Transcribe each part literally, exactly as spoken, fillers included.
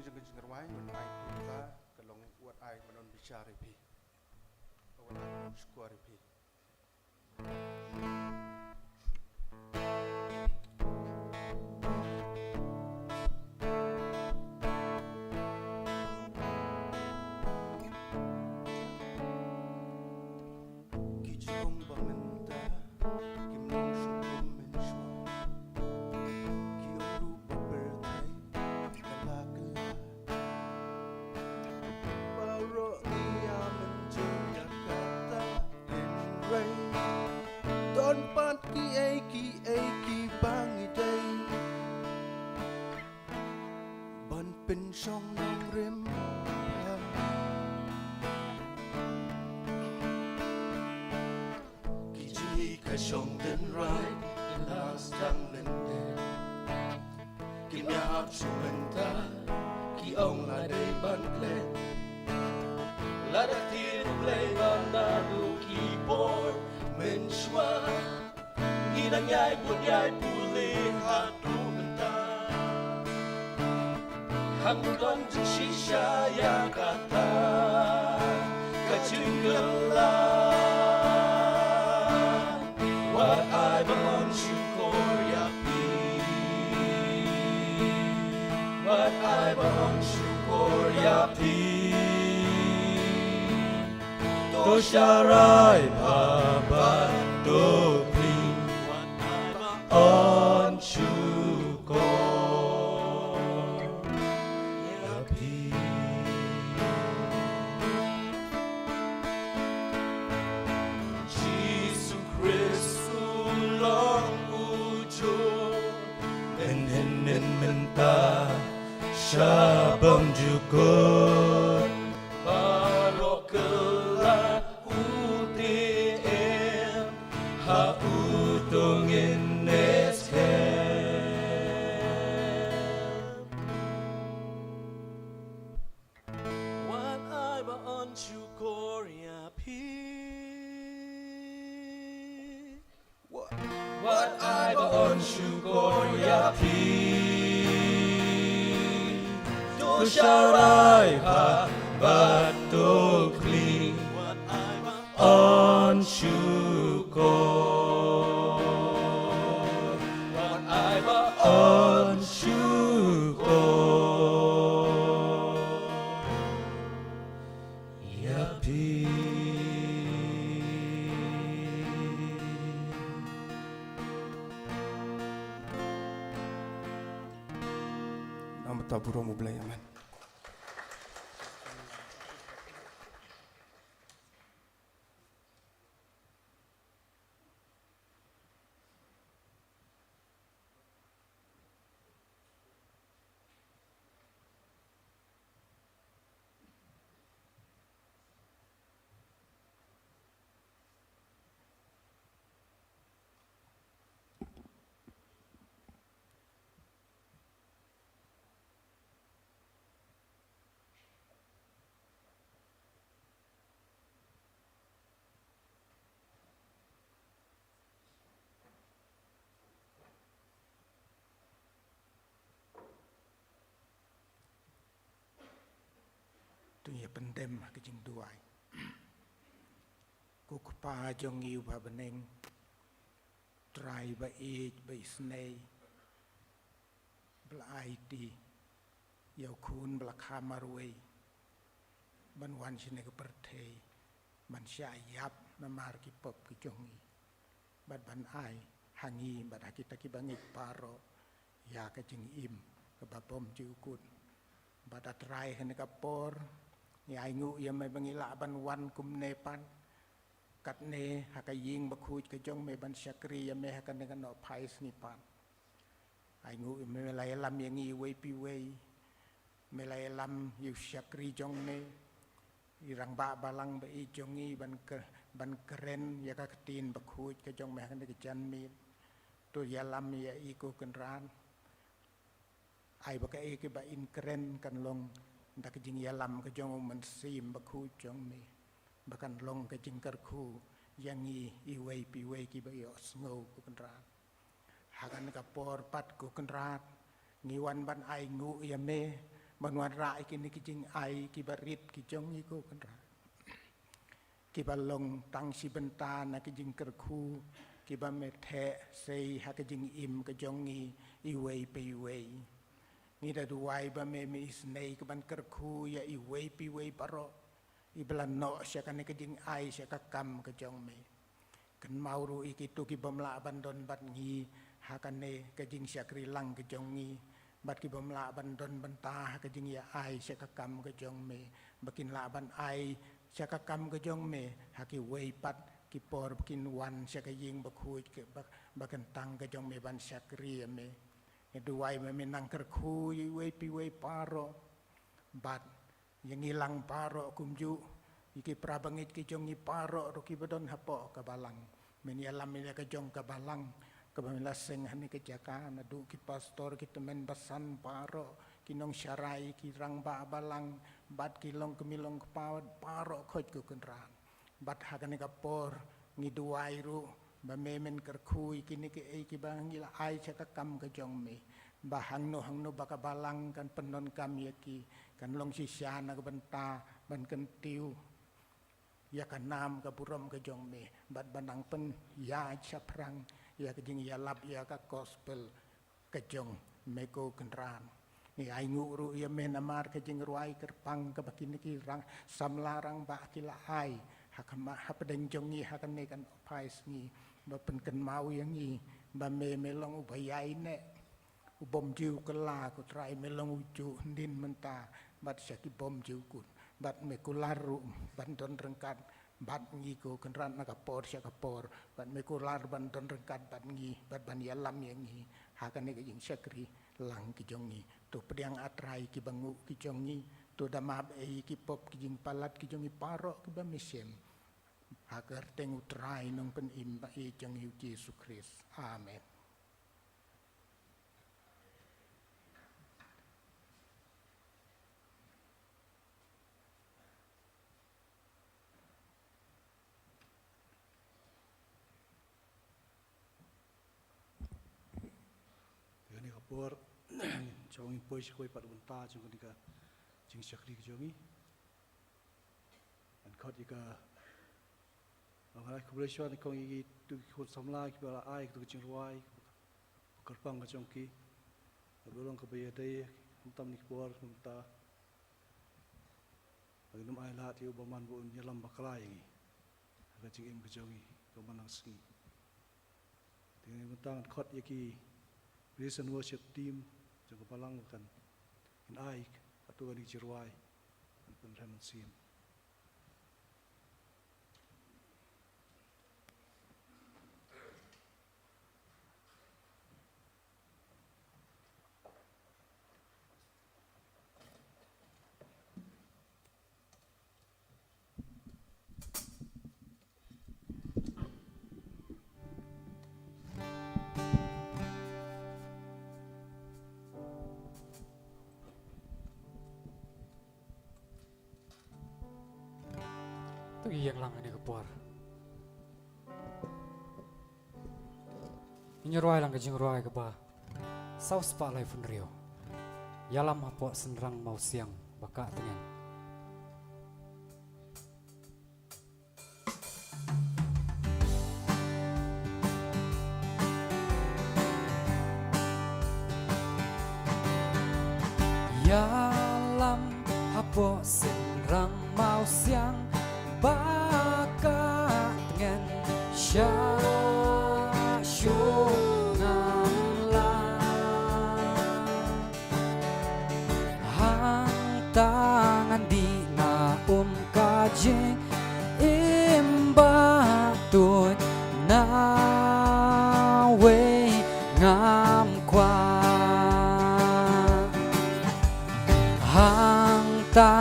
Jong ka jingrwai, wat ai kumta, ka long wat ai manon bishar ïa phi. Wat ai manon shukor ïa phi. Ki jong ba mynta kim long shuh kum mynshuwa. Ki ong ruh ba pyrthei ka la kylla. Baroh ngi ïa mynjur ïa kata hynrei don pat kiei kiei kiba ngi dei ban pynshong nongrim. Ki jingïeit ka shong tynrai, ki la sdang lyndet. Kim ïahap shuh mynta, ki ong la dei ban klet. Lada thied U Blei ba naduh ki por mynshuwa, ngi dang ïai bud ïai pule haduh mynta. Hangno don jingshisha ïa kata ka jingkylla? Wat ai ba yn shukor ïa phi. Wat ai ba yn shukor ïa phi. To sharai bha bad to plie. Wat ai ba yn shukor ïa phi. Jisu Khrist u long u jur mynhynnin mynta sha bymjukut. Baroh kylla u dei em ha u to ngin ïaskhem. Wat ai ba yn shukor ïa phi. Wat ai ba yn shukor ïa phi. To sharai bha bad to kli. Wat ai ba yn shukor. Wat ai ba yn shukor ïa phi. Namar ka burom U Blei, amen. To ngin ïa pyndem ha ka jingduwai. Ko Kpa jong ngi uba ha bneng, Trai ba ïeit ba isynei, ba la aiti ïa u Khun ba la kha marwei ban wan shane ka pyrthei ban shah ïap namar ki pop ki jong ngi, bad ban ai ha ngi bad ha kita kiba ngeit baroh ïa ka jingim kaba bymjukut. Bad A Trai, ha kane ka por ngi ainguh ïa me ba ngi lah ban wan kumne pat katne ha ka ïing bakhuid ka jong me ban shakri ïa me ha kane ka nohphai sngi pat. Ainguh ïa me, me la ïalam ïa ngi iwei pa iwei. Me la ïalam ïa u shakri jong me, i rangbah balang ba ïeit jong ngi ban ke-, ban kren ïa ka ktien bakhuid ka jong me ha kane ka janmiet. To ïalam ïa i ko Kynrad. Ai ba kaei kaba in kren kan long da ka jingïalam ka jong u Mynsiem Bakhuid jong me, ba kan long ka jingkyrkhu ïa ngi iwei pa iwei kiba ïohsngew, ko Kynrad. Ha kane ka por pat, ko Kynrad, ngi wan ban ainguh ïa me ban wanrah ïa kine ki jingai kiba rit ki jong ngi, ko Kynrad, kiba long tang shi bynta na ki jingkyrkhu kiba me theh sei ha ka jingim ka jong ngi iwei pa iwei. Ngi da duwai ba me, me isynei ka ban kyrkhu ïa iwei pa iwei baroh iba la noh sha kane ka jingai sha ka kam ka jong me. Kynmaw ruh ïa kito ki bym lah ban don bad ngi ha kane ka jingshakri lang ka jong ngi, bad ki bym lah ban don bynta ha ka jingïa ai sha ka kam ka jong me, ba kin lah ban ai sha ka kam ka jong me ha kiwei pat ki por ba kin wan sha ka ïing bakhuid ka, ba, ba kyntang ka jong me ban shakri ïa me. Ngi duwai ba me nang kyrkhu ïa iwei pa iwei baroh, bad ïa ngi lang baroh kumjuh ïa ki para bangeit ki jong ngi baroh ruh kiba don hapoh ka balang. Men ïalam ïa ka jong ka balang kaba me la seng ha kane ka jaka, naduh ki pastor, ki tymmen basan baroh, ki nongsharai, ki rangbah balang, bad ki longkmie longkpa baroh khoit, ko Kynrad. Bad ha kane ka por ngi duwai ruh ba me men kyrkhu ïa kine kiei kiba ngi la ai sha ka kam ka jong me, ba hangno hangno ba ka balang kan pyndonkam ïa ki, kan long shisha na ka bynta ban kyntiew ïa ka nam ka burom ka jong me, bad ban nang pynïaid shaphrang ïa ka jingïalap ïa ka gospel ka jong me, ko Kynrad. Ngi ainguh ruh ïa me namar ka jingrwai kyrpang kaba kine ki rang, samla rangbah ki la ai ha khmat, hapdeng jong ngi ha kane ka phai sngi, ba pynkynmaw ïa ngi ba me, me long uba ïaineh, u bym ju kylla, ko Trai, me long u juh hadien mynta bad sha ki bymjukut, bad me kular ruh ban don ryngkat bad ngi, ko Kynrad, na ka por sha ka por, bad me kular ban don ryngkat bad ngi, bad ban ïalam ïa ngi ha kane ka jingshakri lang ka jong ngi. To pdiang, A Trai, kiba nguh ki jong ngi, to da map ei ki pop ki jingpalat ki jong ngi baroh kiba me shem, ha ka kyrteng u Trai Nongpynim ba ïeit jong ngi u Jisu Khrist. Amen. Te kane ka por, sha ba ngin poi sha kawei pat ka bynta jong kane ka jingshakri ka jong ngi. Ngan khot ïa ka, ngan ai khublei shwa nyngkong ïa kito ki khun samla kiba la ai kito ki jingrwai, kyrpang ka jong ki. Kaba long kaba ïadei, khamtam kine ki por, khamtam. Ba ngin ym ailad ïa u bymman ba un ïalam bakla ïa ngi ha ka jingim ka jong ngi, ka man la ka sngi. Te ngin bynta ngan khot ïa ki praise and worship team jong ka balang ba kan, ngin ai katto katne ki jingrwai ban pynrem mynsiem. To ngin ïeng lang ha kane ka por. Ngin ïa rwai lang ka jingrwai kaba saw spah laiphew hynriew. Ïalam hapoh synrang mawsiang ba kah tngen. Ïalam hapoh synrang mawsiang ba kah tngen, sha shong ngan la. Hangta ngan dih na um ka jingim ba tuid, na wei ngam kwah. Hangta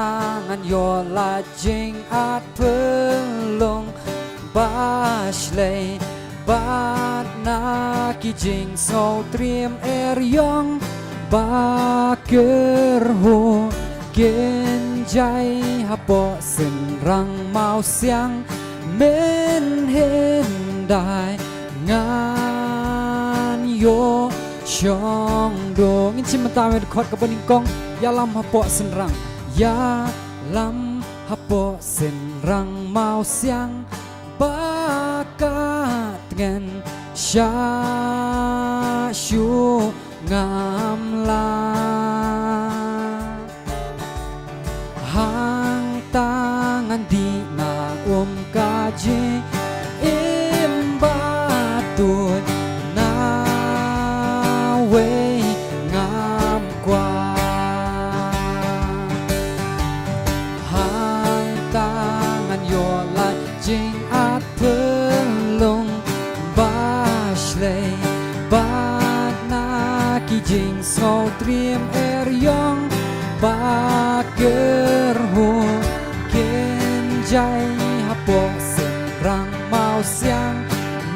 ngan ïoh la jingat pynlong ba shlei, bad na ki jingsngewtriem eriong ba kyrhuh kin jai hapoh synrang mawsiang mynhyndai ngan ïoh shong duk. Ngin shim mynta me dkhot kaba nyngkong. Ïalam hapoh synrang. Ïalam hapoh synrang mawsiang ba ka tngen sha shu ngam la. Hangta ngan dih na um ka jingim ba tuid na wei ngam kwah. Hangta ngan ïoh lait jingat pynlong ba shlei bad na ki jingsngewtriem eriong ba kyrhuh kynjai hapoh synrang mawsiang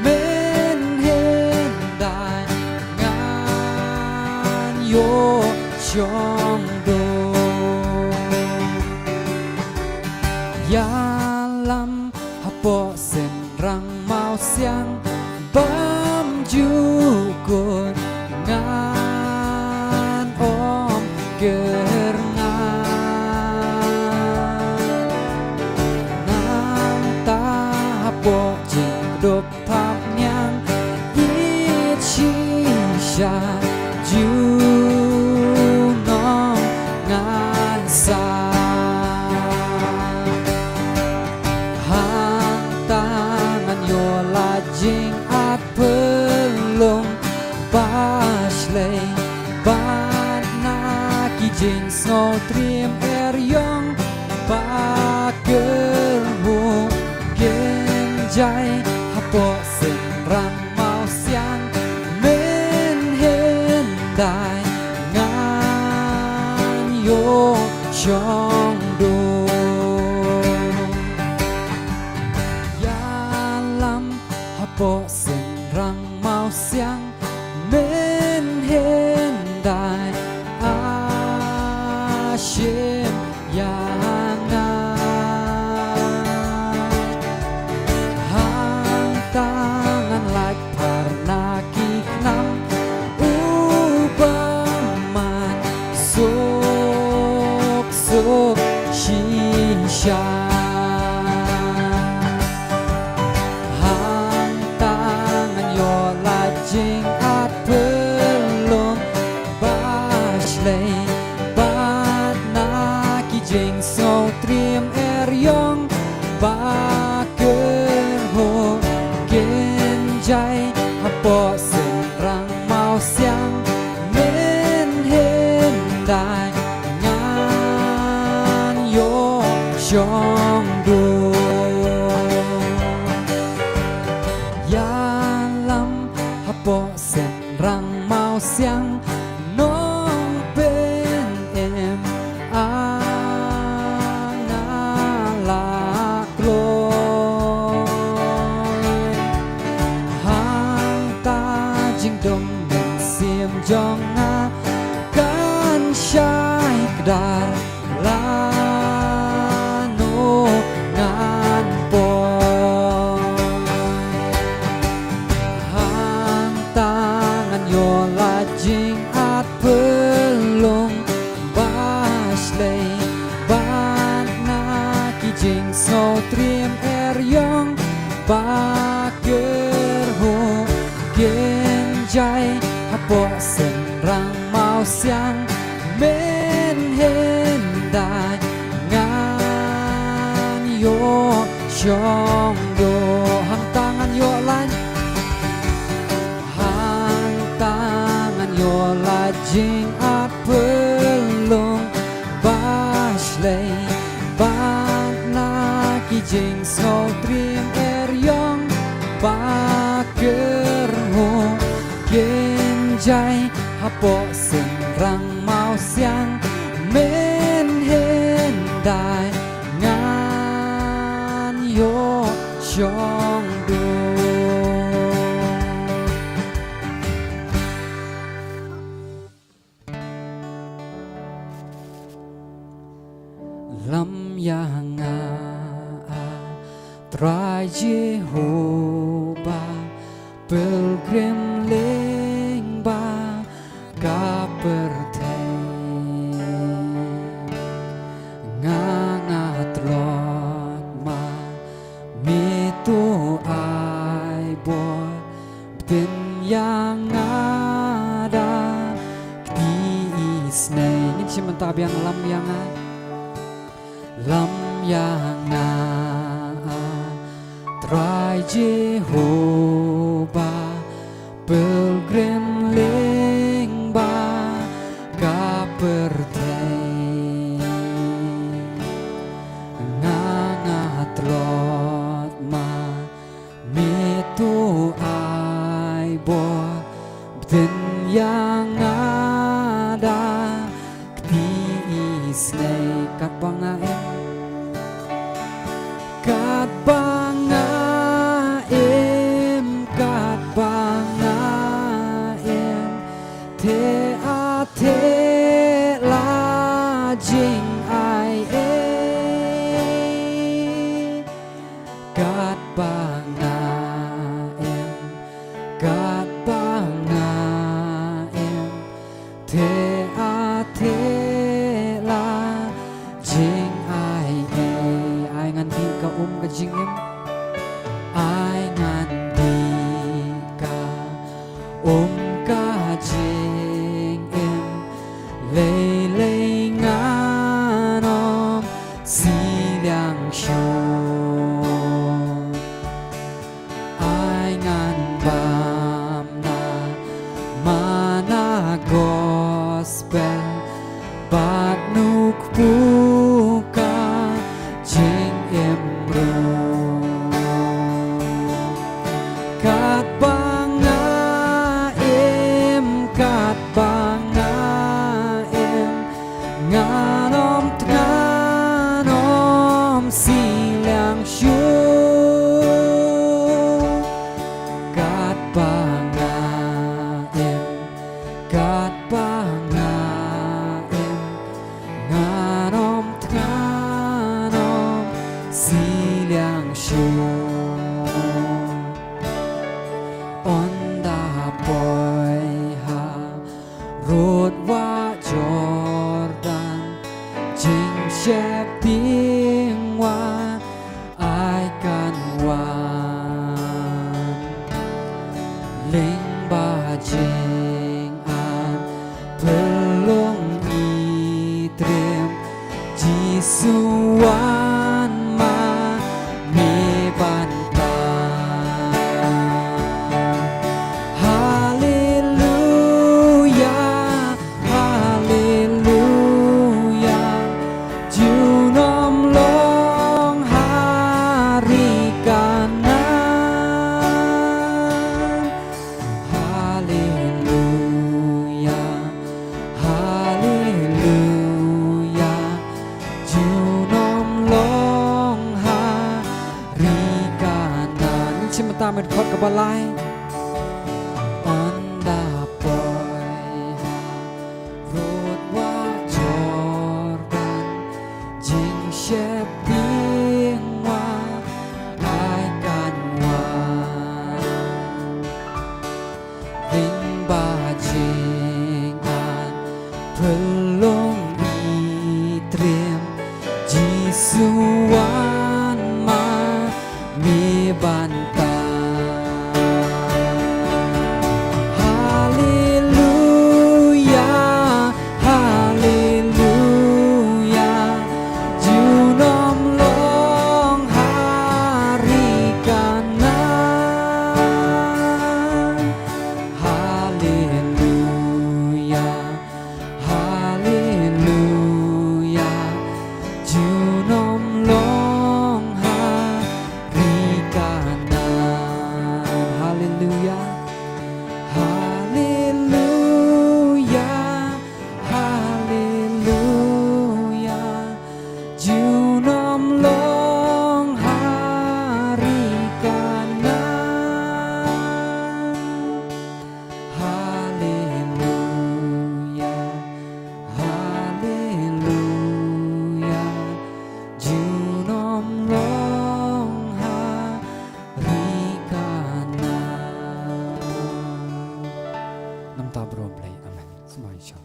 mynhyndai ngan ïoh shong dor. Ïalam hapoh synrang mawsiang bymjukut ngan ym kyrngat. Nangta hapoh jingdup thap niang it shisha junom ngan sah. Hangta ngan ïoh lait jingat pynlong ba shlei bad na ki jingsngewtriem eriong ba kyrhuh kynjai hapoh synrang mawsiang mynhyndai ngan ïoh shong dor. Ïalam hapoh synrang mawsiang mynhyndai a shim ïa nga. Hangta ngan lait phar na ki khnang u bymman suk suk shisha. Hangta ngan ïoh lait jingat pynlong ba shlei bad na ki jingsngewtriem eriong ba kyrhuh kynjai hapoh synrang mawsiang mynhyndai ngan ïoh shong dor. Ïalam hapoh synrang mawsiang nongpynim a nga la kloi. Hangta jingdum mynsiem jong nga kan shai kdar lano ngan poi. Hangta ngan ïoh lait jingat pynlong ba shlei bad na ki jingsngewtriem eriong ba kyrhuh kynjai hapoh synrang mawsiang mynhyndai ngan ïoh shong dor. Hangta ngan ïoh lait, hangta ngan ïoh lait jingat pynlong ba shlei bad na ki jingsngewtriem eriong ba kyrhuh kynjai hapoh synrang mawsiang mynhyndai ngan ïoh shong dor. Lam ïa nga, ah, Trai Jehobah, pilgrim lyngba ka pyrthei. Snei ngin shim mynta biang. Lam ïa nga, lam ïa nga, Trai Jehobah, pilgrim lyngba ka pyrthei. Nga, nga tlot ma me to ai bor, bteng ïa nga da kti isnei. Katba nga im, katba nga im, katba nga im, te a te la jingai ei. Katba nga im, katba nga im, te a te la jingai ei. Ai ngan dih ka um ka jingim, ai ngan dih ka um ka jingim, lei lei ngan ym siliang shuh. Ai ngan bam na mana gospel, bad nukpu ka jingim ruh. Katba nga im, katba nga im, ngan ym, ngan ym siliang shuh. Katba nga im, katba nga im, ngan ym, ngan ym siliang shuh. Ynda poi ha rud wah Jordan, jingsheptieng wan ai kan wan. Lyngba jingain pynlong i triem, Jisu wan ma me ban tang. Haleluya, haleluya, junom long ha ri Kanaan. Haleluya, haleluya, junom long ha ri Kanaan. Ngin shim mynta me dkhot kaba lai. Ynda poi ha rud wah Jordan, jingsheptieng wan ai kan wan. Lyngba jingain pynlong i triem, Jisu wan ma me ban tang. Haleluya, haleluya, junom long ha ri Kanaan. Haleluya, haleluya, junom long ha ri Kanaan. Haleluya, haleluya, haleluya, junom long ha ri Kanaan. Haleluya, haleluya, junom long ha ri Kanaan. Namar ka burom Blei. Amen. Sngewbha ïa sha.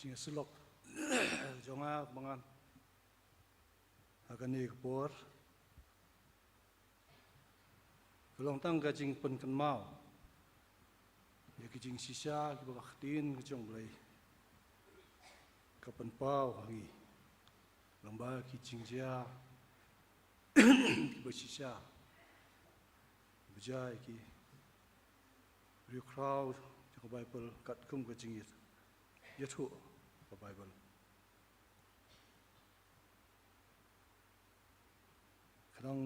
Jingïasyllok jong nga ba ngan ha kane ka por ka long tang ka jingpynkynmaw ïa ki jingshisha kiba ka ktien ka jong U Blei ka pynpaw ha ngi lyngba ki jingjia kiba shisha ba jia ïa ki riewkhraw jong ka Baibl katkum ka jingïathuh ka Baibl. Khnang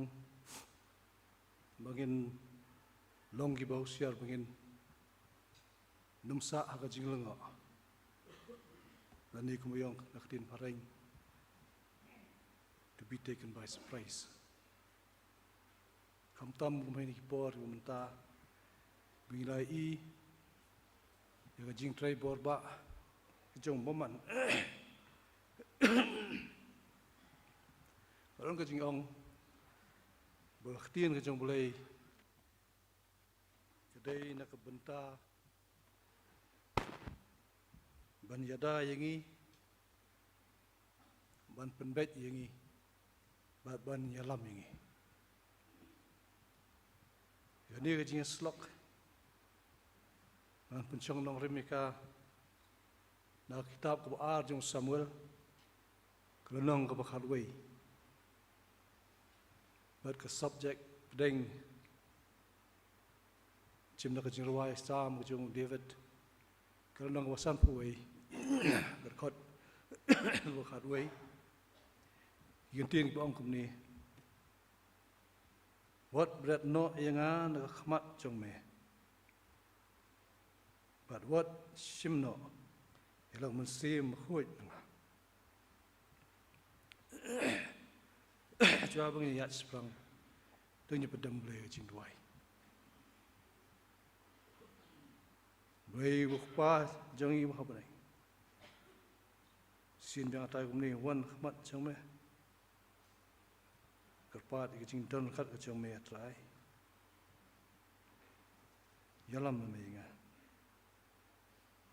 ba ngin long kiba husiar, ba ngin ym sah ha ka jinglyngngoh, lane kumba ong na ka ktien phareng, to be taken by surprise. Khamtam kumba ha kine ki por kiba mynta ba ngi la ïohi ïa ka jingtrei bor ba ka jong u bymman. Ka long ka jingong ba ka ktien ka jong U Blei ka dei na ka bynta ban ïada ïa ngi, ban pynbeit ïa ngi, bad ban ïalam ïa ngi. Kane ka jingïasyllok ngan pynshong nongrim ïa ka na ka kitab kaba ar jong u Samuel, ka lynnong kaba khatwei, bad ka subject pdeng shim na ka jingrwai Salm ka jong u David, ka lynnong kaba sanphew wei, ka dkhot kaba khatwei. Ki kyntien kiba ong kumne: Wat bret noh ïa nga na ka khmat jong me, bad wat shim noh ïa la u Mynsiem Bakhuid na nga. Shuwa ba ngin ïaid shaphrang, to ngin ïa pdiang Blei ha ka jingduwai. Blei U Kpa jong ngi uba ha bneng, shisien biang nga ïathuh kumne, wan ha khmat jong me, kyrpad ïa ka jingdon ryngkat ka jong me, A Trai. Ïalam me ïa nga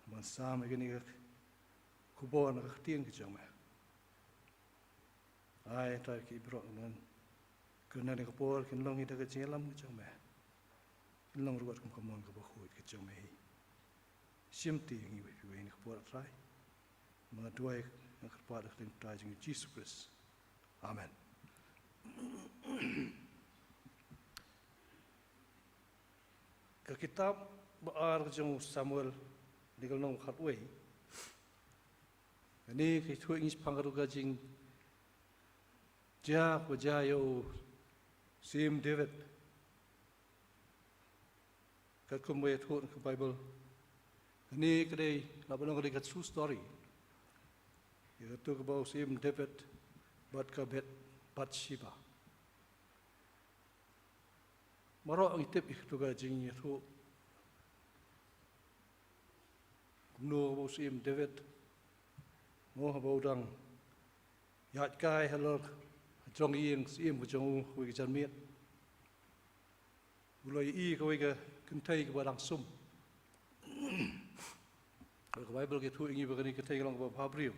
ban sam ïa kane ka khubor na ka ktien ka jong me. Ai, A Trai, ki briew ngan kren ha kane ka por kin long hi da ka jingïalam ka jong me, kin long ruh katkum ka mon kaba khuid ka jong me hi. Shim ti ïa ngi iwei pa iwei ha kane ka por, A Trai. Nga duwai, nga kyrpad ha ka kyrteng U Trai jong ngi U Jisu Khrist. Amen. Ka kitab ba ar ka jong u Samuel, kane ka lynnong khatwei, kane ka ïathuh ïa ngi shaphang ka ruh ka jingjia kaba jia ïa u Syiem David. Katkum ba ïathuh na ka Baibl, kane ka dei, lah ban ong ka dei ka true story ïa katu kaba u Syiem David bad ka Bath-, Bathsheba. Baroh ngi tip ïa katu ka jingïathuh, kumno kaba u Syiem David, mo, haba u dang ïaid kai halor jong ka ïing syiem ka jong u, kawei ka janmiet, u la ïohi kawei ka kynthei kaba dang sum. Ka Baibl ka ïathuh ïa ngi ba kane ka kynthei ka long kaba bhabriew.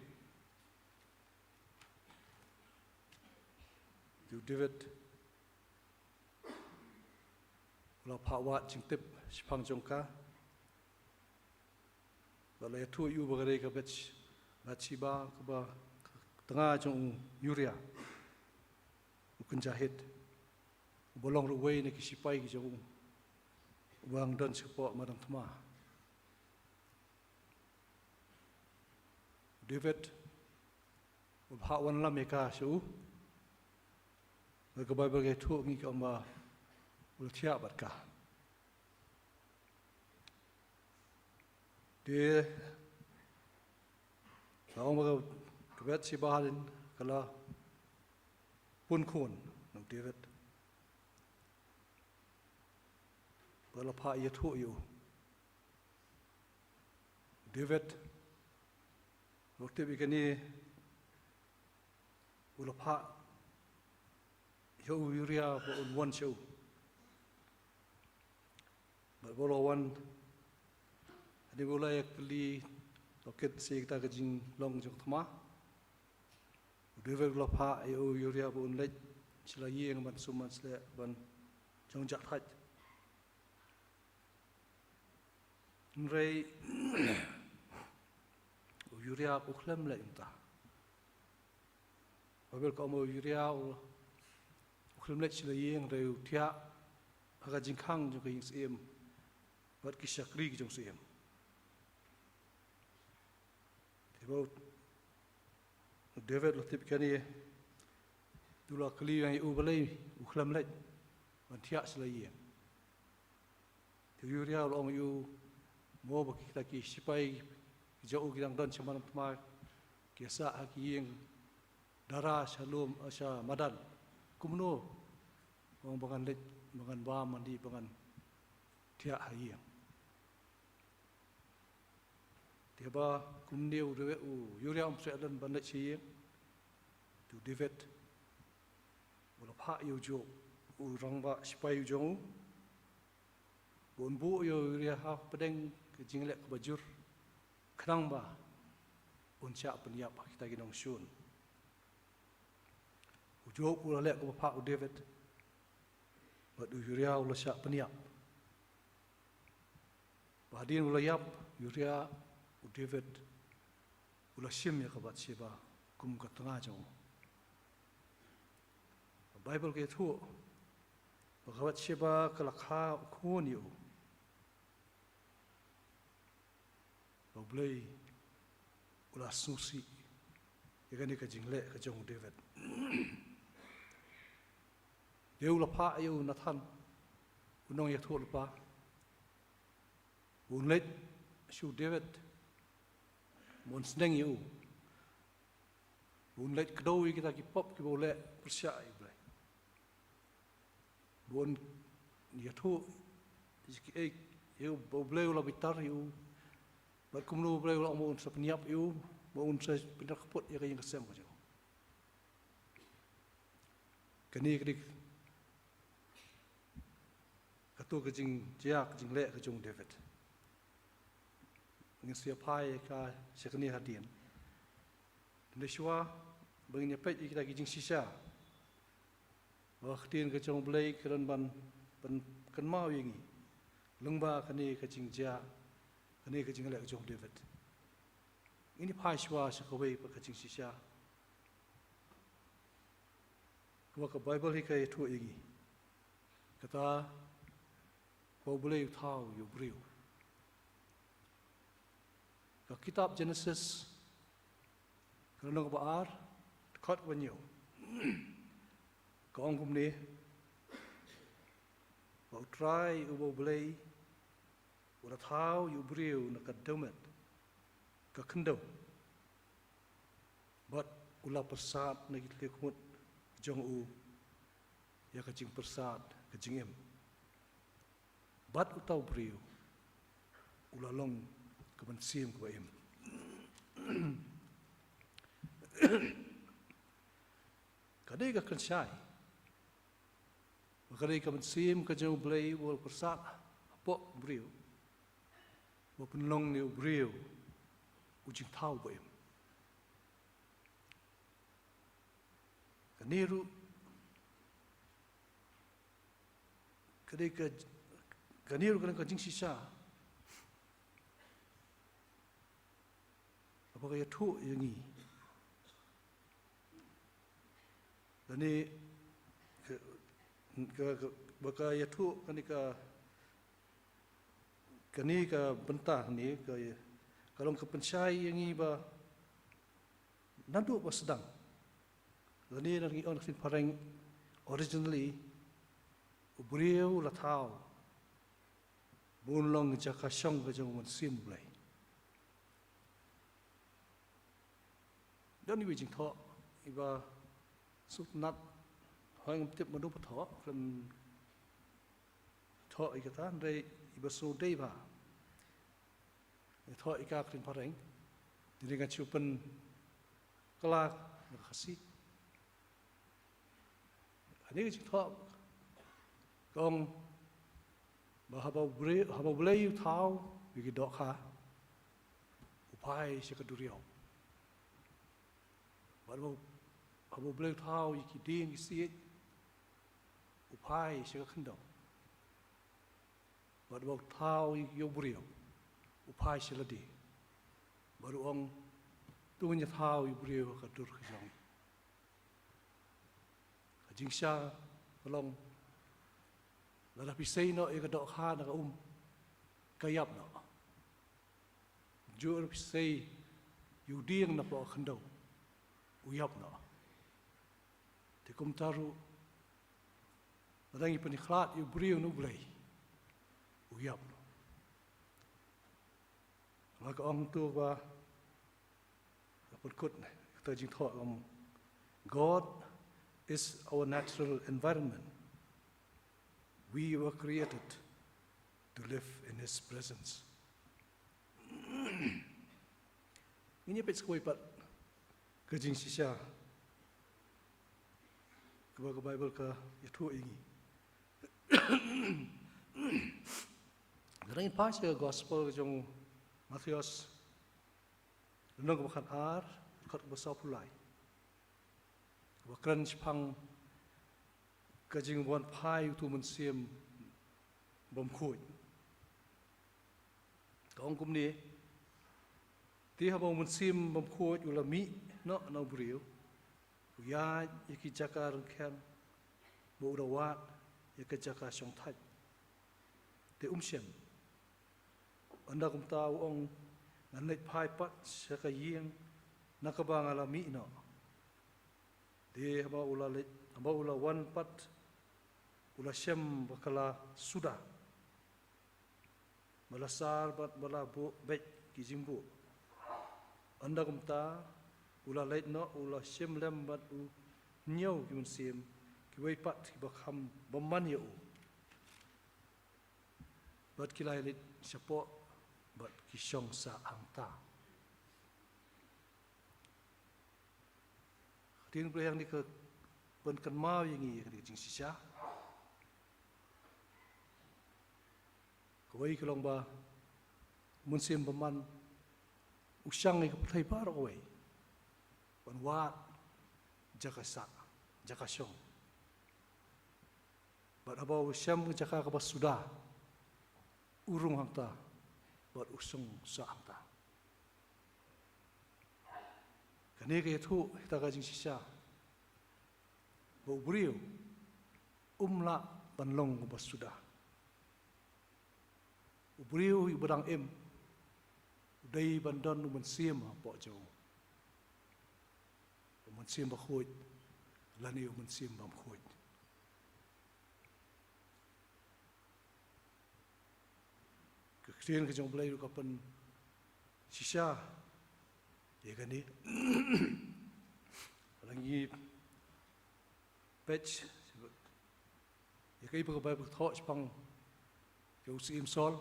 Te u David u la phah wad jingtip shaphang jong ka, bad la ïathuh ïa u ba ka dei ka Bath-, Bathsheba, kaba ka tnga jong u Uriah, u kynja Hit, uba long ruh uwei na ki shipai ki jong u, uba hap don shapoh madan thma. David u la phah wanlam ïa ka sha u, bad ka Baibl ka ïathuh ïa ngi ka ong ba u la thiah bad ka. Te la ong ba ka Bathsheba hadien ka la pun khun na u David, bad la phah ïathuh ïa u. David, u tip ïa kane, u la phah ïa u Uriah ba un wan sha u. Bad ba u la wan, hadien ba u la ïakylli Tohkit sa ïa kata ka jinglong jong ka thma, u David u la phah ïa u Uriah ba un leit sha la ïing ban sum ban sleh ban jong jah thait. Hynrei u Uriah u khlem leit mynta. Baibl ka ong ba u Uriah u, u khlem leit sha la ïing hynrei u thiah ha ka jingkhang jong ka ïing syiem bad ki shakri ki jong syiem. Te ba u David u la tip kane, te u la kylli ïa u balei u khlem leit ban thiah sha la ïing. Te u Uriah u la ong ïa u, mo ba kita ki shipai ki jong u ki dang don sha madan thma, ki sah ha ki ïing dara sha lum, sha madan. Kumno, ong ba ngan leit, ba ngan bam mandi, ba ngan thiah ha ïing. Te ba kumne u David, u Uriah um sngewlem ban leit sha ïing. Te u David u la phah ïa u Joab, u rangbah shipai u jong u, ba un buh ïa u Uriah hapdeng ka jingleh kaba jur, khnang ba un shah pynïap ha kita ki nongshun. U Joab u la leh kumba phah u David, bad u Uriah u la shah pynïap. Ba hadien u la ïap u Uriah, u David u la shim ïa ka Bathsheba kum ka tnga jong u. Baibl ka ïathuh ba ka Bathsheba ka la kha u khun ïa u. Ba U Blei u la sngewsih ïa kane ka jingleh ka jong u David. Te u la phah ïa u Nathan, u nongïathuhlypa, un leit sha u David, ba un sneng ïa u, ba un leit kdew ïa kita ki pop kiba u leh pyrshah ïa U Blei. Ba un ïathuh ïa kiei ïa u ba U Blei u la bitar ïa u, bad kumno U Blei u la ong ba un sa pynïap ïa u, ba un sa pynïap kput ïa ka ïing ka sem ka jong u. Kane ka dei kato ka jingjia, ka jingleh ka jong u David. Ngin sa ïa phai ïa ka sha kane hadien. Hynrei shuwa ba ngin ïa peit ïa kita ki jingshisha, ba ka ktien ka jong U Blei ka don ban, ban kynmaw ïa ngi lyngba kane ka jingjia, kane ka jingleh ka jong u David. Ngin ïa phai shuwa sha kawei pat ka jingshisha kaba ka Baibl hi ka ïathuh ïa ngi. Kata, ba U Blei u thaw ïa u briew. Ka kitab Genesis, ka lynnong kaba ar, dkhot kaba hynñiew, ka ong kumne, ba U Trai uba U Blei u la thaw ïa u briew na ka dewmet ka khyndew, bad u la pyrsad na ki tliengkhmut jong u ïa ka jingpyrsad ka jingim. Bad uta u briew u la long ka mynsiem kaba im. Ka dei ka kynshai ba ka dei ka mynsiem ka jong U Blei u la pyrsad hapoh u briew, ba pynlong ïa u briew u jingthaw ba im. Kane ruh ka dei ka, kane ruh ka dei ka jingshisha kaba ka ïathuh ïa ngi. Kane ka, ka, ka, ba ka ïathuh kane ka, kane ka bynta kane ka, ka long ka pynshai ïa ngi ba naduh ba sdang. Lane lada ngi ong na ka ktien phareng, originally, u briew u la thaw ba un long jaka shong ka jong u Mynsiem U Blei. Don iwei i jingthoh iba sngewtynnat, hooid ngam tip mano ba thoh, khlem thoh ïa kata, hynrei iba sngewdei bha, thoh ïa ka ha ka ktien phareng, hynrei ngan shu pynkylla na ka Khasi. Kane ka jingthoh ka ong ba haba U Blei, haba U Blei u thaw ïa ki dohkha, u phai sha ka duriaw. Bad haba, haba U Blei u thaw ïa ki dieng ki siej, u phai sha ka khyndew. Bad haba u thaw ïa u briew, u phai sha lade. Bad u ong, to ngin ïa thaw ïa u briew ha ka dur ka jong ngi. Ka jingshisha ka long, lada phi sei noh ïa ka dohkha na ka um, ka ïap noh. Jur phi sei ïa u dieng na poh khyndew, u ïap noh. Te kumta ruh, lada ngi pynkhlad ïa u briew na U Blei, u ïap noh. Nga ka ong to ba, ka pynkut, kata jingthoh ong, God is our natural environment. We were created to live in His presence. Ngin ïa peit sa kawei pat ka jingshisha kaba ka Baibl ka ïathuh ïa ngi. Lada ngin phai sha ka Gospel ka jong u Mathaios, lynnong kaba khatar, dkhot kaba sawphew lai, kaba kren shaphang ka jingwan phai utu u Mynsiem Bakhuid. Ka ong kumne, te haba u Mynsiem Bakhuid u la mih noh na u briew, u ïaid ïa ki jaka ryngkheng, bad u da wad ïa ka jaka shongthait. Te um shem. Ynda kumta u ong, ngan leit phai pat sha ka ïing na kaba nga la mih noh. Te haba u la leit, haba u la wan pat, u la shem ba ka la suda, ba la sar bad ba la buh beit ki jingbuh. Ynda kumta u la leit noh, u la shim lem bad u hynñiew ki mynsiem kiwei pat kiba kham bymman ïa u. Bad ki la ïaleit shapoh bad ki shong sah hangta. Ka ktien Blei hangne ka pynkynmaw ïa ngi ïa ka jingshisha. Kawei ka long ba u Mynsiem Bymman u shang ïa ka pyrthei baroh kawei ban wad jaka sah, jaka shong. Bad haba u shem ka jaka kaba suda, u rung hangta bad u shong sah hangta. Kane ka ïathuh ïa kata ka jingshisha ba u briew um lah ban long uba suda. U briew uba dang im u dei ban don u Mynsiem hapoh jong u, u Mynsiem Bakhuid lane u Mynsiem Bymkhuid. Ka ktien ka jong U Blei ruh ka pynshisha ïa kane. Lada ngi peit ïa kaei ba ka Baibl ka thoh shaphang ïa u syiem Saul.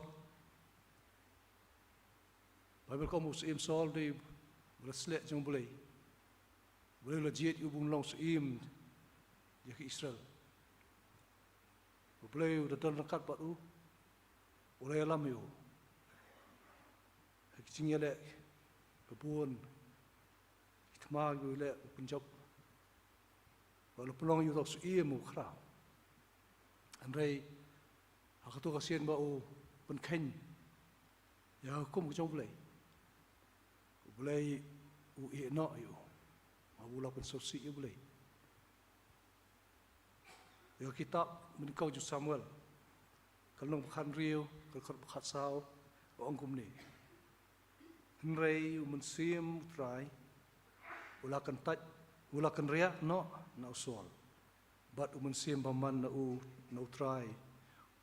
Baibl ka ong ba u syiem Saul u dei u ba la sleh jong U Blei. U Blei u la jied ïa u ba un long syiem ïa ki Israel. U Blei u da don ryngkat bad u, u la ïalam ïa u ha ki jingïaleh kiba bun, ki thma kiba u leh, u pynjop. Bad u la pynlong ïa u uta u syiem uba khraw. Hynrei ha kato ka sien ba u pynkheiñ ïa ka hukum ka jong U Blei, U Blei u ïeh noh ïa u, haba u la pynsngewsih ïa U Blei. Ïa ka kitab Mynkong jong u Samuel, ka lynnong ba khathynriew, ka dkhot ba khatsaw, ka ong kumne: Hynrei u Mynsiem U Trai u la kyntait, u la kynriah noh na u Saul, bad u Mynsiem Bymman na u, na U Trai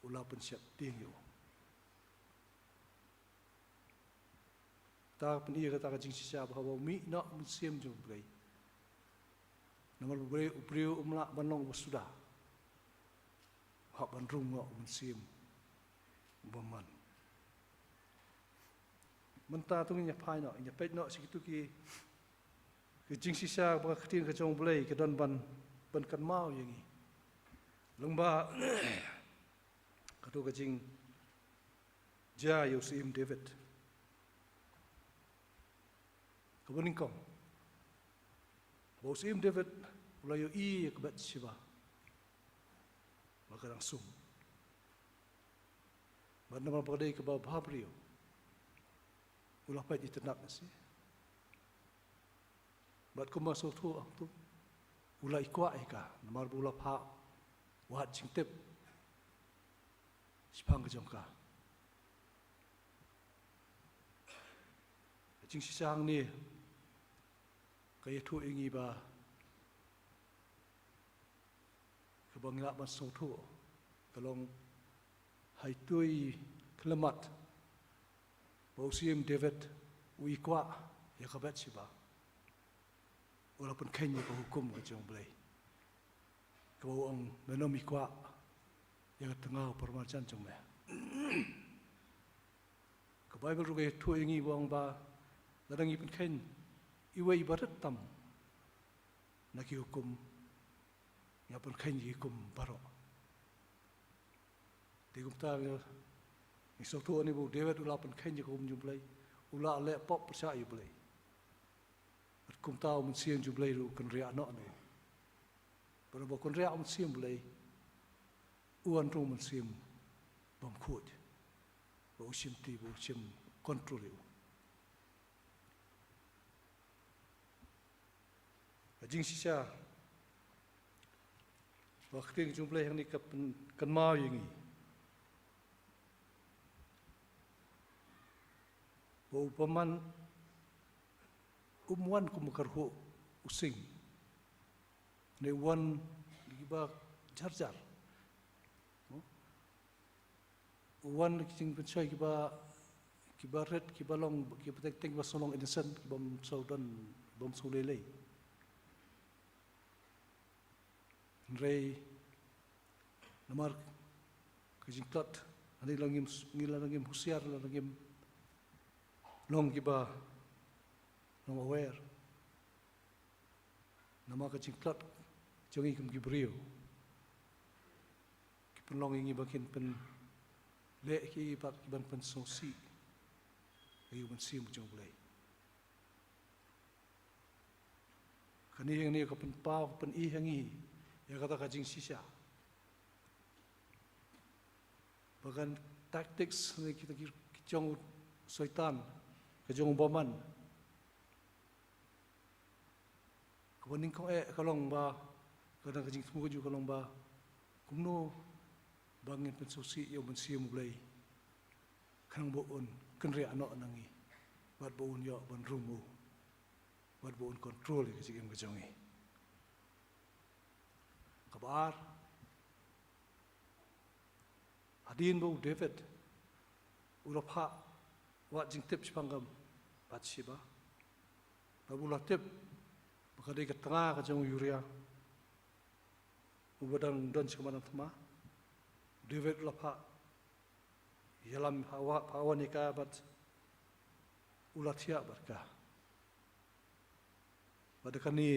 u la pynsheptieng ïa u. Kata ka pyni ïa kata ka jingshisha ba haba u mih noh u Mynsiem jong U Blei, namar U Blei, u briew um lah ban long uba suda, u hap ban rung noh u Mynsiem Bymman. Mynta to ngin ïa phai noh, ngin ïa peit noh sha kito ki, ki jingshisha ba ka ktien ka jong U Blei ka don ban, ban kynmaw ïa ngi. Lyngba kato ka jingjia ïa u syiem David. Ba nyngkong, ba u Syiem David u la ïohi ïa ka Bathsheba ba ka dang sum. Bad namar ba ka dei kaba bhabriew, u la peit itynnad na sien. Bad kumba sngewthuh hangto, u la i kwah ïa ka, namar ba u la phah wad jingtip shaphang ka jong ka. Ka jingshisha hangne ka ïathuh ïa ngi ba kaba ngi lah ban sngewthuh ka long ha ito i khyllipmat ba u Syiem David u i kwah ïa ka Bathsheba, u la pynkheiñ ïa ka hukum ka jong U Blei, kaba u ong, me nym i kwah ïa ka tnga u paramarjan jong me. Ka Baibl ruh ka ïathuh ïa ngi ba u ong ba lada ngi pynkheiñ iwei i barit tam na ki hukum, ngi pynkheiñ ïa ki hukum baroh. Te kumta ngi, ngi sngewthuh hangne ba u David u la pynkheiñ ïa ka hukum jong U Blei, u la leh pop pyrshah ïa U Blei. Bad kumta u Mynsiem jong U Blei ruh u kynriah noh na u. Bad haba u kynriah u Mynsiem U Blei, u wan ruh u mynsiem bymkhuid, ba u shim ti, ba u shim control ïa u. Ka jingshisha, ba ka ktien jong U Blei hangne ka pynkynmaw ïa ngi ba u bymman um wan kum ka rhuh u sing. Ne u wan kiba jar jar. U wan ki jingpynshoi kiba, kiba rit, kiba long, kiba teng teng, kiba shu long innocent, kiba ym shu don, kiba ym shu lei lei. Hynrei namar ka jingtlot, hangne la ngim, ngi la ngim husiar, la ngim long kiba long aware. Namar ka jingtlot jong ngi kum ki briew, ki pynlong ïa ngi ba ngin pynleh ki, ba ki ban pynsngewsih ïa u Mynsiem jong U Blei. Kane hangne ka pynpaw, ka pyni ha ngi ïa kata ka jingshisha. Ba ka tactics ne kita ki, ki jong u Soitan, ka jong u bymman. Kaba nyngkong eh ka long ba, ka dang ka jingthmu ka jong u ka long ba, kumno ba ngin pynsngewsih ïa u Mynsiem U Blei, khnang ba un kynriah noh na ngi, bad ba un ïoh ban rung u, bad ba un control ïa ka jingim ka jong ngi. Kaba ar, hadien ba u David u la phah wad jingtip shaphang ka Bathsheba, bad u la tip ba ka dei ka tnga ka jong u Uriah uba dang don sha ka madan thma, u David u la phah ïalam, phah wa-, phah wan ïa ka bad u la thiah bad ka. Bad da kane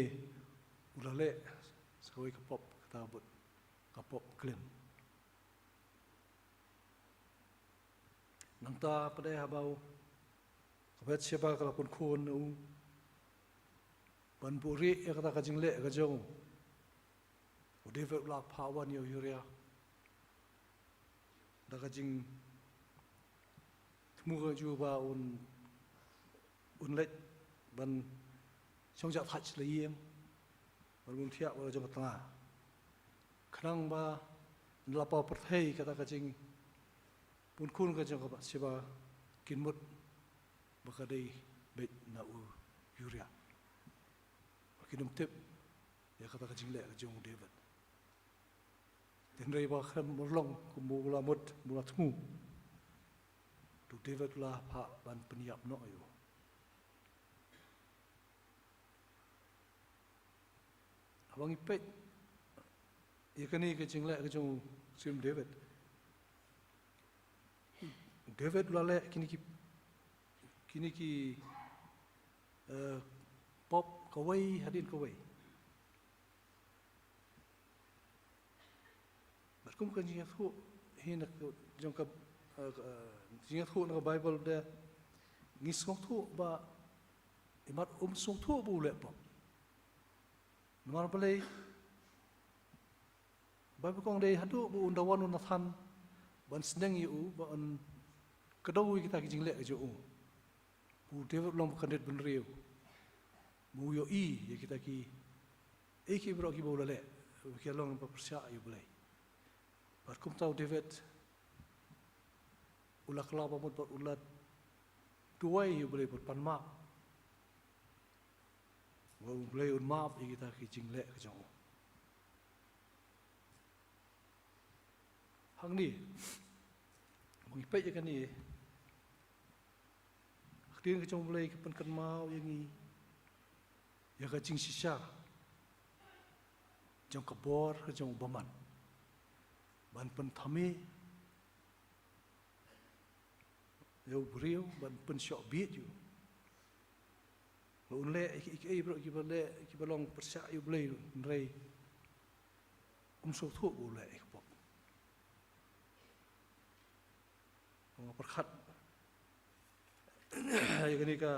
u la leh sa kawei ka pop, kata bud ka pop klim. Nangta pat de haba u, ka Bathsheba ka la pynkhun na u ban buhrieh ïa kata ka jingleh ka jong u, u David u la phah wan ïa u Uriah da ka jingthmu ka jong u ba un, un leit ban shong jah thait sha la ïing, ban bun thiah bad la jong ka tnga, khnang ba la paw pyrthei kata ka jingpynkhun ka jong ka Bathsheba, kin mut ba ka dei beit na u Uriah, ba kin ym tip ïa kata ka jingleh ka jong u David. Hynrei ba khlem urlong, kumba u la mut, kumba u la thmu, u David u la phah ban pynïap noh ïa u. Haba ngi peit ïa kane ka jingleh ka jong u Syiem David, David u la leh kine ki, kine ki, eh, pop kawei hadien kawei. Bad kum ka jingïathuh hi na ka jong ka, eh, ka, eh, jingïathuh na ka Baibl de, ngi sngewthuh ba Imat um sngewthuh ba u leh pop. Namar balei? Baibl ka ong dei haduh ba un da wan u Nathan ban sneng ïa u, ban kdew ïa kita ki jingleh ka jong u, u David u long ba kynrit bynriew, ba u ïohi ïa kita ki, ïa ki baroh kiba u la leh, ba ki long ba pyrshah ïa u Blei. Bad kumta u David u la kylla ba mut bad u la duwai ïa u Blei ban pan map, ba u Blei un map ïa kita ki jingleh ka jong u. Hangne, ba ngi peit ïa kane, ka ktien ka jong u Blei ka pynkynmaw ïa ngi ïa ka jingshisha jong ka bor ka jong u bymman ban pynthame ïa u briew, ban pynshoh bieit ïa u. Ba un leh ïa ki, ïa ki, ïa ki baroh kiba leh, kiba long pyrshah ïa u Blei, hynrei um sngewthuh ba u leh ïa ka pop. Nga pyrkhat ïa kane ka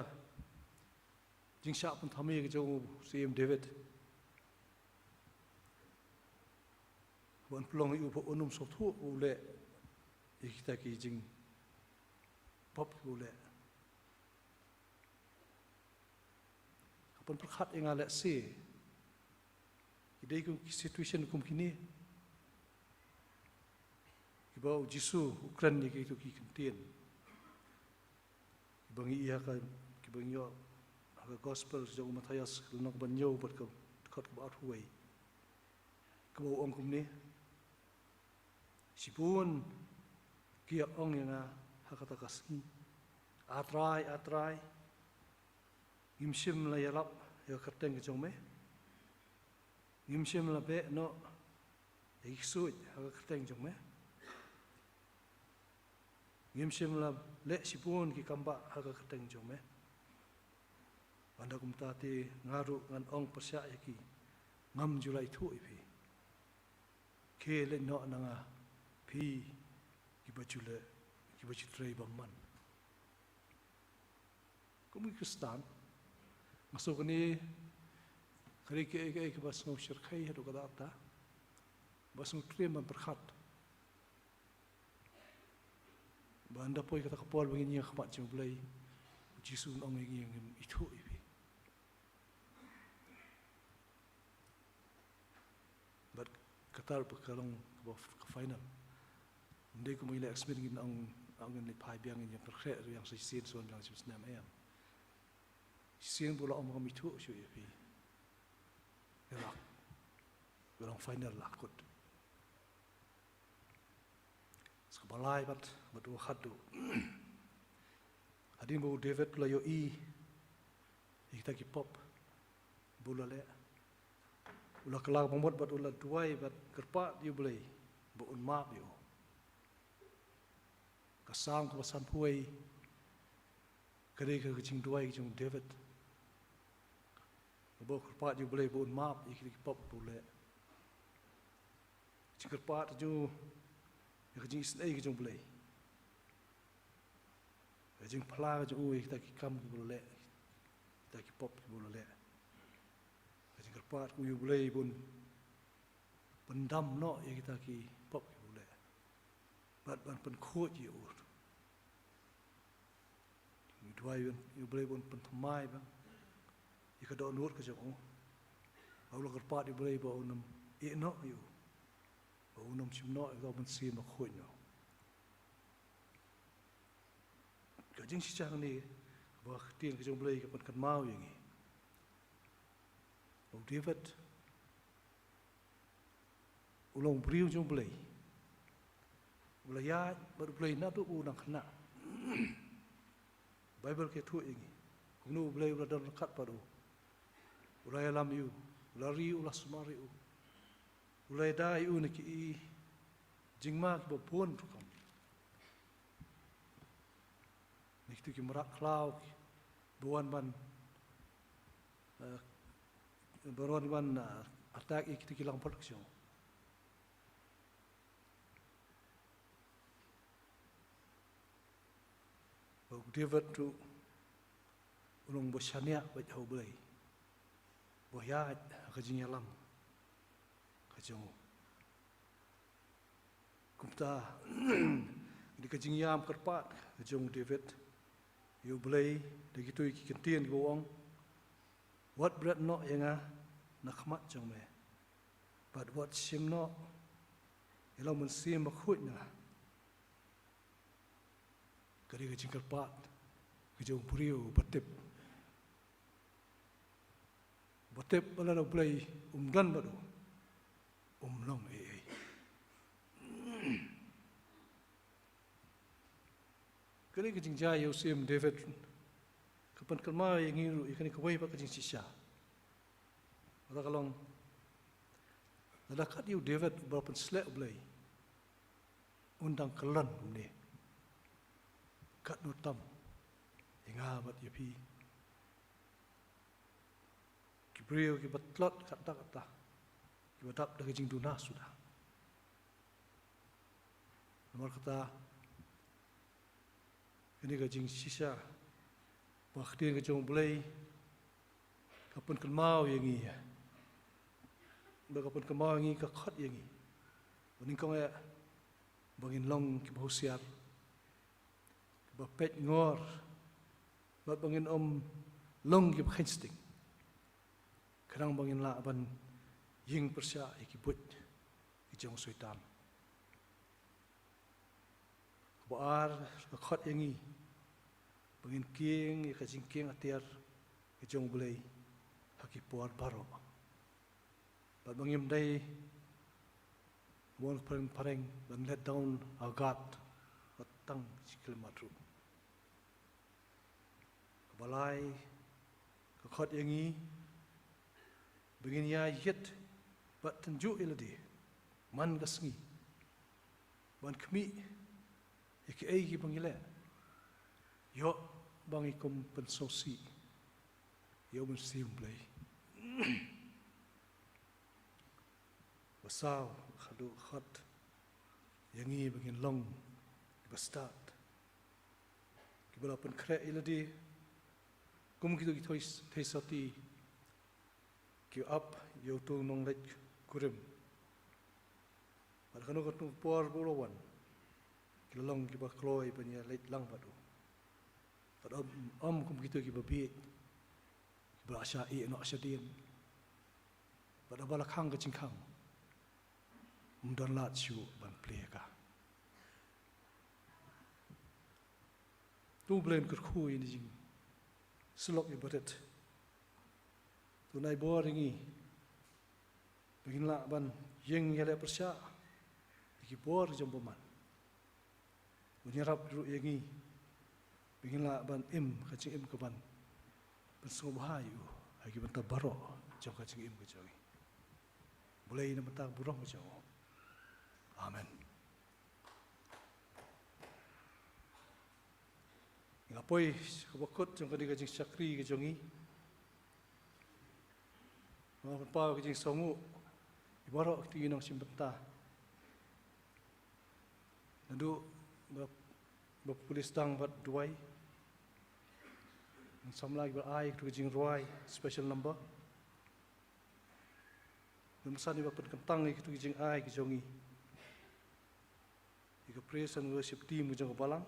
jingshah pynthame ka jong u Syiem David, ba un pynlong ïa u ba un ym sngewthuh ba u leh ïa kita ki jingpop kiba u leh. Ka pynpyrkhat ïa nga lehse ki dei kum ki situation kum kine, kiba u Jisu u kren ïa kito ki kyntien, kiba ngi ïohi ha ka, kiba ngi ïohi ha ka gospel jong u Mathaios ka lynnong ba hynñiew bad ka dkhot kaba arphew wei, kaba u ong kumne: Shibun ki ïa ong ïa nga ha kata ka sngi, A Trai, A Trai, ngim shym la ïalap ïa ka kyrteng ka jong me? Ngim shym la beh noh ïa ki ksuid ha ka kyrteng jong me? Ngim shym la leh shibun ki kambah ha ka kyrteng jong me? Ynda kumta te nga ruh ngan ong pyrshah ïa ki, ngam ju la ithuh ïa phi. Khie leit noh na nga, phi kiba ju leh, kiba ju trei bymman. Kum ki Khristan, nga sngew kane ka dei kaei kaei kaba sngew shyrkhei haduh katta katta, ba sngew triem ban pyrkhat. Ba ynda poi kata ka por ba ngin ïeng ha khmat jong u Blei, u Jisu un ong ïa ngi, ngim ithuh ïa phi. Bad kata ruh ka long kaba f-, ka final. Ym dei kumba ngi la expect, ngin ong, ong ngin leit phai biang, ngin ïeng pyrkhat ruh ïa sa shisien, sa wan biang sa snem, em. Shisien ba u la ong, ngam ithuh shuh ïa phi. Ïa la, ka long final la kut. Sa kaba lai pat, bad u khatduh. Hadien ba u David u la ïohi ïa kita ki pop ba u la leh, u la kylla ba mut bad u la duwai bad kyrpad ïa u Blei ba un map ïa u. Ka Salm kaba sanphew wei ka dei ka jingduwai ka jong u David, kaba u kyrpad ïa u Blei ba un map ïa kita ki pop ba u leh. Jingkyrpad ka jong u ïa ka jingisynei ka jong u Blei, ka jingphla ka jong u ïa kita ki kam kiba u la leh, kita ki pop kiba u la leh. Ka jingkyrpad ka jong u ïa u Blei ba un pyndam noh ïa kita ki pop kiba u leh, bad ban pynkhuid ïa u. Ngi duwai ïa u Blei ba un pynthymmai biang ïa ka dohnud ka jong u. Ba u la kyrpad ïa u Blei ba un ym ïeh noh ïa u, ba un ym shim noh ïa u, ba un shim ba khuid noh. Ka jingshisha hangne, ba ka ktien ka jong u Blei ka pynkynmaw ïa ngi, ba u David u long u briew jong u Blei, u la ïaid bad u Blei naduh u nang khynnah. Baibl ka ïathuh ïa ngi kumno u Blei u la don ryngkat bad u, u la ïalam ïa u, u la ri, u la sumar ïa u, u la ïada ïa u na ki jingma kiba bun rukom, na kito ki mrad khlaw ba wan ban, eh, ba wan ban, eh, attack ïa kito ki langbrot ka jong u. Ba u David ruh U long ba shaniah bad ha U Blei, ba ïaid ha ka jingïalam ka jong u. Kumta, dei ka jingïam kyrpad ka jong u David ïa U Blei da kitei ki kyntien kiba ong: Wat bret noh ïa nga na khmat jong me, bad wat shim noh ïa la u Mynsiem Bakhuid na nga. Ka dei ka jingkyrpad ka jong u briew ba tip, ba tip ba lada U Blei um don bad u, um long ei ei. Kane ka jingjia ïa u Syiem David ka pynkynmaw ïa ngi ruh ïa kane kawei pat ka jingshisha. Kata ka long, lada kat ïa u David uba la pynsleh U Blei, un dang kyllon kumne, katno tam ïa nga bad ïa phi, ki briew kiba tlot katta katta, kiba dap da ka jingduna suda. Namar kata, kane ka jingshisha ba ka ktien ka jong U Blei ka pynkynmaw ïa ngi, ba ka pynkynmaw ïa ngi, ka khot ïa ngi ba nyngkong eh ba ngin long kiba husiar, kiba peit ngor, bad ba ngin ym long kiba kheiñ sting, khnang ba ngin lah ban ïeng pyrshah ïa ki buit ki jong u Soitan. Kaba ar, ka khot ïa ngi ba ngin kieng ïa ka jingkieng atiar ka jong U Blei ha ki por baroh, bad ba ngim dei ban phareng phareng ban let down our guard, wat tang shi khyllipmat ruh. Kaba lai, ka khot ïa ngi ba ngin ïa ïit bad tynjuh ïa lade man ka sngi, ban khmih ïa kiei kiba ngi leh, ïoh ba ngi kum pynsngewsih ïa u Mynsiem Blei. Ba saw, ka khot ïa ngi ba ngin long kiba stad, kiba la pynkhreh ïa lade kum kito ki thei, theisotti, ki ap ïa uto u nongleit kurim. Bad kano kano ka por ba u la wan, ki la long kiba kloi ban ïa leit lang bad u. Bad ym, ym kum kito kiba bieit, kiba la shah ïeh noh shadien, bad haba la khang ka jingkhang, ym don lad shuh ban plie ïa ka. To U Blei un kyrkhu ïa kane ka jingsyllok ïa barit. To un ai bor ïa ngi ba ngin lah ban ïeng ïaleh pyrshah ïa ki bor jong u bymman. Un ïarap ruh ïa ngi ba ngin lah ban im ka jingim kaban pynsngewbha ïa u ha ki bynta baroh jong ka jingim ka jong ngi. Blei na ka bynta ka burom ka jong u. Amen. Ngi la poi sha kaba kut jong kane ka jingshakri ka jong ngi. Nga pynpaw ka jingsngewnguh ïa baroh kito ki nongshim bynta. Naduh ba, ba pule sdang bad duwai, ngan samla kiba ai kito ki jingrwai special number. Ngan sa ïa ba pynkyntang ïa kito ki jingai ki jong ngi. Ïa ka praise and worship team ka jong ka balang,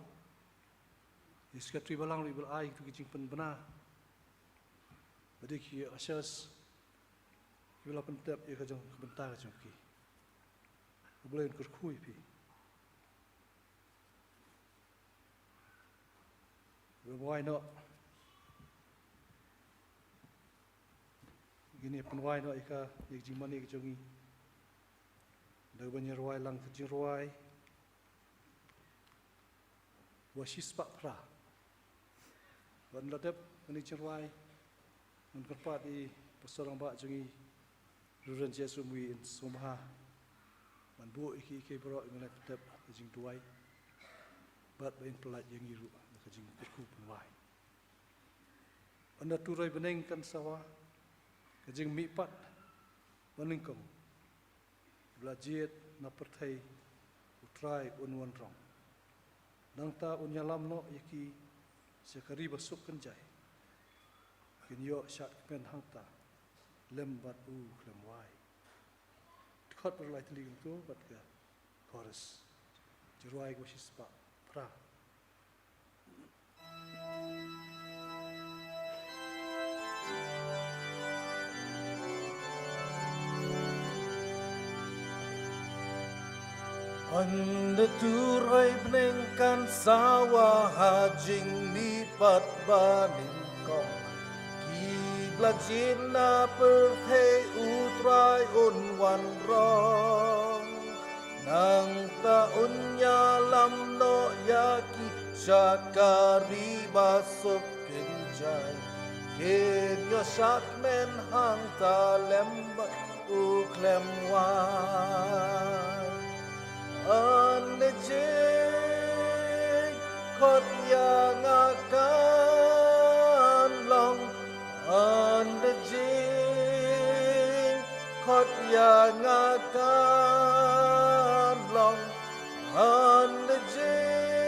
ïa secretary balang ruh iba la ai kito ki jingpynbna, bad ïa ki ushers kiba la pyntip ïa ka jong ka bynta ka jong ki. U Blei un kyrkhu ïa phi. Rwai noh. Ngin ïa pynwai noh ïa ka, ïa ka jingmane ka jong ngi da kaba ngin ïa rwai lang ka jingrwai kaba shispah phra. Bad ynda la dep kane ka jingrwai, ngan kyrpad ïa i Pastor Rangbah jong ngi, Reverend Jesumwi, in sngewbha ban buh ïa ki, ïa ki baroh kiba la pyntip ka jingduwai, bad ba in pyllait ïa ngi ruh da ka jingkyrkhu pynwai. Ynda turoi bneng kan sawa, ka jingmihpat ba nyngkong ba la jied na pyrthei, U Trai un wan rong. Nangta un ïalam noh ïa ki sha ka ri ba suk kynjai. Kin ïoh shad kmen hangta lem bad u khlem wai. Dkhot ba lai tylli kumto bad ka chorus. Jingrwai kaba shispah phra. Ynda Trai bneng kan sawa ha jingmihpat banyngkong, ki ba la jied na pyrthei U Trai un wanrah. Nangta un ïalam noh ïa ki sha ka ri ba suk kynjai. Kin ïoh shad kmen hangta lem bad u khlem wai. Ynda jingkhot ïa nga kan long. Ynda jingkhot ïa nga kan long. Ynda jingkhot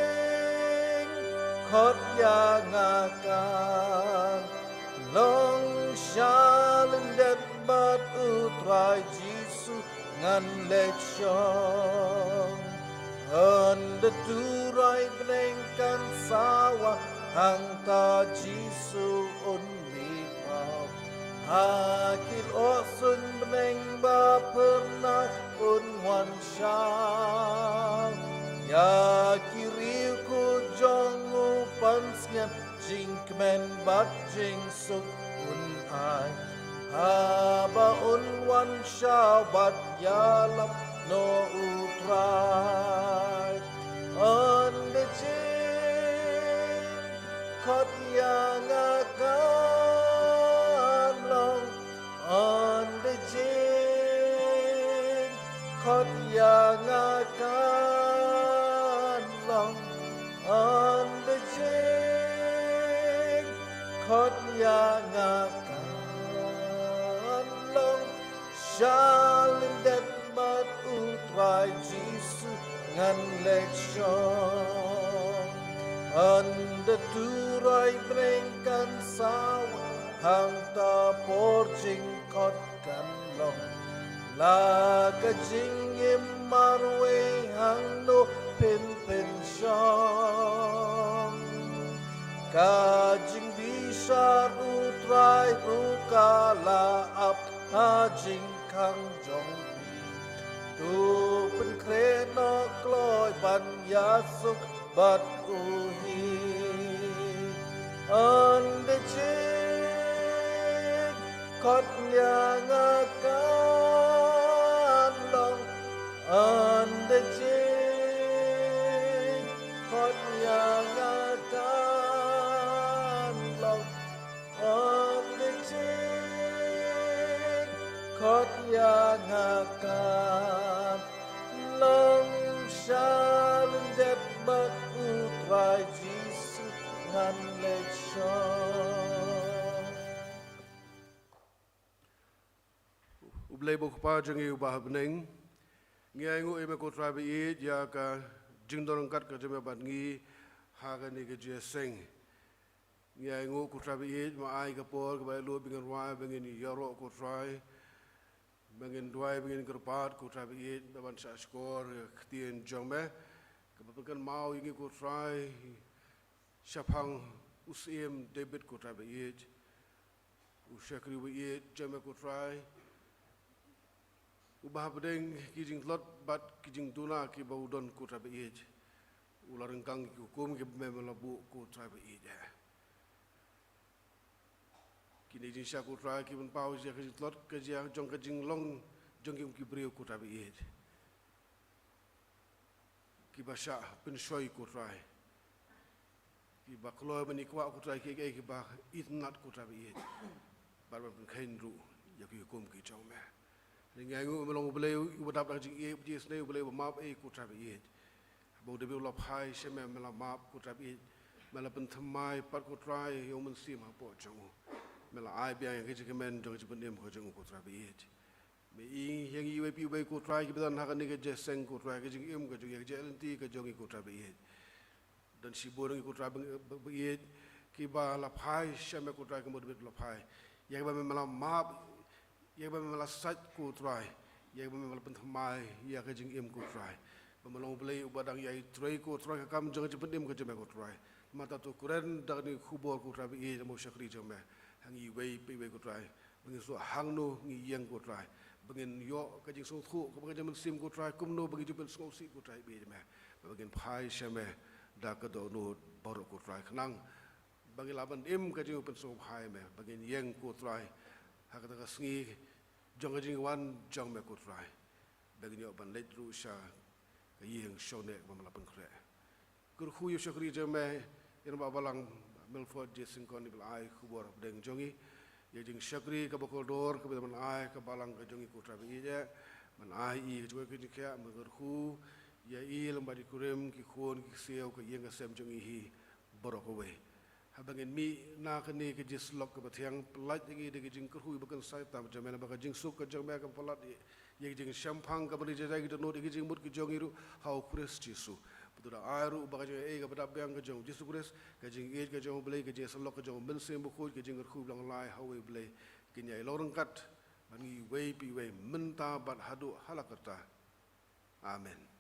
ïa nga kan long. Sha lyndet bad U Trai Jisu ngan leit shong. Ynda Trai bneng kan sawa, hangta Jisu un mihpat. Ha ki lyoh suiñ bneng ba phyrnai un wan shaw. Ïa ki riewkhuid jong u pansngiat, jingkmen bad jingsuk un ai. Haba un wan shaw bad ïalam noh U Trai. Ynda jingkhot ïa nga kan long. Ynda jingkhot ïa nga kan long. Ynda jingkhot ïa nga kan long. Sha lyndet bad U Trai Jisu ngan leit shong. Ynda Trai bneng kan sawa, hangta por jingkhot kan long. La ka jingim marwei hangno phin pynshong. Ka jingbishar U Trai ruh ka la ap ha jingkhang jong phi. To pynkhreh noh kloi ban ïasuk bad u hi. Ynda jingkhot ïa nga kan long. Ynda jingkhot ïa nga kan long. Ynda jingkhot ïa nga kan long. Sha lyndet bad U Trai Jisu ngan leit shong. U Blei ba U Kpa jong ngi uba ha bneng, ngi ainguh ïa me ko Trai ba ïeit ïa ka jingdon ryngkat ka jong me bad ngi ha kane ka jingïaseng. Ngi ainguh ko Trai ba ïeit, me ai ka por kaba lut ba ngin rwai, ba ngin ïaroh ko Trai, ba ngin duwai, ba ngin kyrpad ko Trai ba ïeit, ba ban shah shkor ïa ka ktien jong me kaba pynkynmaw ïa ngi ko Trai shaphang u Syiem David ko Trai ba ïeit. U shakri ba ïeit jong me ko Trai, uba ha bneng ki jingtlot bad ki jingduna kiba u don ko Trai ba ïeit. U la ryngkang ki hukum kiba me, me la buh ko Trai ba ïeit. Kine ki jingshah ko Trai ki pynpaw ïa ka jingtlot, ka jia jong ka jinglong jong ki, ki briew ko Trai ba ïeit. Kiba shah pynshoi ko Trai. Kiba kloi ban ïa kwah ko Trai kiei kiei kiba itynnat ko Trai ba ïeit. Bad ban pynkheiñ ruh ïa ki hukum ki jong me. Ngi ainguh me long U Blei uba dap da ka jingïeit, uba isynei, U Blei uba map ei ko Trai ba ïeit. Ba u David u la phai sha me, me la map ko Trai ba ïeit. Me la pynthymmai pat ko Trai ïa u Mynsiem hapoh jong u. Me la ai biang ïa ka jingkmen jong ka jingpynim ka jong u ko Trai ba ïeit. Me ïeng ïa ngi iwei pa iwei ko Trai kiba don ha kane ka jingïaseng ko Trai, ka jingim ka jong ngi, ka jingïaid lynti ka jong ngi ko Trai ba ïeit. Don shibun ngi ko Trai ba, ba, ba ïeit, Kiba la phai sha me ko Trai, ka mut bit la phai. Ïa kiba me la map, ïa kiba me la sait ko Trai, ïa kiba me la pynthymmai ïa ka jingim ko Trai. Ba me long U Blei uba dang ïai trei ko Trai, ka kam jong ka jingpynim ka jong me ko Trai. Namar kata to kren da kane ka khubor ko Trai ba ïeit, mo shakri jong me, ha ngi iwei pa iwei ko Trai. Ba ngin shu hangno ngi ïeng ko Trai. Ba ngin ïoh ka jingsngewthuh kaba ka jingmynsiem ko Trai, kumno ba ngin ju pynsngewsih ko Trai ba ïeit me. Ba ngin phai sha me da ka dohnud baroh ko Trai. Khnang ba ngin lah ban im ka jingpynsngewbha ïa me, ba ngin ïeng ko Trai ha kata ka sngi jong ka jingwan jong me ko Trai, ba ngin ïoh ban leit ruh sha ka ïing shong ne kaba me la pynkhreh. Kyrkhu ïa u shakri jong me, ïa u Bah Balang Milford J Syngkon, iba la ai khubor hapdeng jong ngi. Ïa ka jingshakri kaba kordor kaba me la ai ka balang ka jong ngi ko Trai ba ïeit, me la ai i ka jingkhuslai ka jingkhiah, me kyrkhu ïa i lem bad i kurim, ki khun ki ksiew, ka ïing ka sem jong i hi baroh kawei. Haba ngin mih na kane ka jingïasyllok kaba thiang, pyllait ïa ngi da ka jingkyrkhu ba kynsai tam jong me, ba ka jingsuk ka jong me kan pyllait ïa, ïa ka jingshemphang kaba ri jai jai, ka dohnud ïa ka jingmut ka jong ngi ruh ha U Khrist Jisu. Bad to da ai ruh ba ka jingaiei kaba dap biang ka jong U Jisu Khrist, ka jingïeit ka jong U Blei, ka jingïasyllok ka jong U Mynsiem Bakhuid, ka jingkyrkhu ba long lai ha uwei U Blei, kin ïai long ryngkat bad ngi iwei pa iwei mynta bad haduh hala karta. Amen.